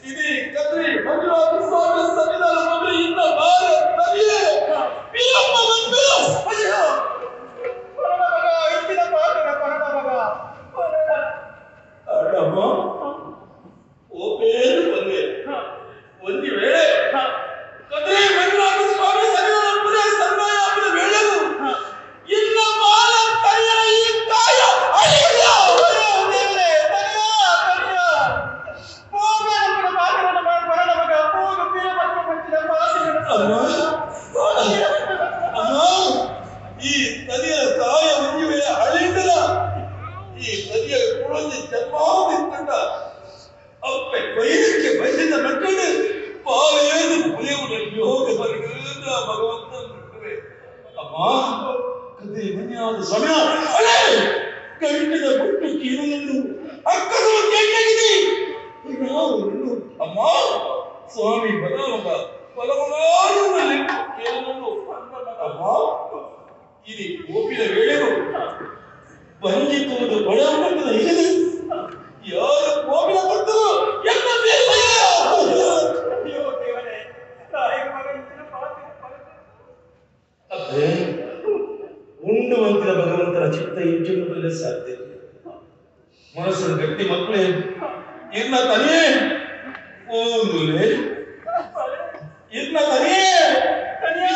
ಇದು ಕದ್ರಿ ಮಂಜುನಾಥ ಸ್ವಾಮಿ ಸನ್ನಿಧಾನ ಬಂದ್ರೆ ಇನ್ನ ಬಾರ ತನಿಯೇ ವೀರಪ್ಪ ಬಂದ್ರು. ಅಯ್ಯೋ ಪರಣ ಮಗ ಇಂಚಿನ ಪಾತ್ರ ಪರಣ ಮಗ ಅಣ್ಣಮ್ಮ ಓಪೇರು ಬಂದೆ ಒಂದು ವೇಳೆ ಕದ್ರಿ ಮಂಜುನಾಥ ಸ್ವಾಮಿ ಸನ್ನಿಧಾನ ಪುರೇ ಸಂದಾಯ ಅಪ್ಪನ ವೇಳೆಗೂ ಇನ್ನ ಬಾಲ ತನಿಯನ ಈ ತಾಯ ಅಳಿಯ. ಅಯ್ಯೋ ದೇವರೇ ತನಿಯ ತನಿಯ ಹೋಗನಪ್ಪನ ಪಾತ್ರನ ಪರಣ ಮಗ ಹೋಗು ವೀರಭದ್ರ ಪಂಚಿನ ಪಾತ್ರ. ಅಮ್ಮ ಅಮ್ಮ ಈ ತನಿಯ ತಾಯ ಒಂದು ವೇಳೆ ಅಳಿಂದಲ ಈ ತನಿಯ ಕುಳಂಜಿ ಜನ್ಮಾವತಿ ಅಪ್ಪೆ ಬೈದಕ್ಕೆ ಬಯಸಿದ ಮಕ್ಕಳು ಪಾವೇನು ಪುಲಿಯುವ ಯೋಗ ಬರುಗಂದ್ರ ಭಗವಂತ ಬಿಟ್ಟುವೆ. ಅಮ್ಮ ಕದೆ ಮಂಜುನಾಥ ಸಮಯ ಅಳೆ ಗಂಟದ ಬುಟ್ಟು ಕೀರುವುದು ಅಕ್ಕದು ಕೆಟ್ಟಗಿದೆ ನಾವು ಅಮ್ಮ ಸ್ವಾಮಿ ಬಲಮಗ ಬಲಮಗಾರುನಲ್ಲಿ ಕೇಳಲು ಅಮ್ಮ ಇಲ್ಲಿ ಕೋಪಿನ ವೇಳೆಗೂ ಬಂಜಿತುವುದು ಬಡವನ ಹಿಡಿದು ಯಾರು ಕೋಪಿನ ಕೊಟ್ಟರು ಎಲ್ಲ ಅಯ್ಯೋ ದೇವರೇ ತಾಯಿ ಮಗ ಇಂಚಿನ ಪಾತ್ರ. ಅಪ್ಪೆ ಉಂಡು ಅಂತಿನ ಭಗವಂತನ ಚಿತ್ತ ಇಂಚಿನ ಬರಲು ಸಾಧ್ಯ. ಮನಸ್ಸು ಗಟ್ಟಿ ಮಕ್ಕಳೇ ಇನ್ನ ತನಿಯೇ ಓದುಲೆ ಇನ್ನ ತನಿಯೇ ತನಿಯ.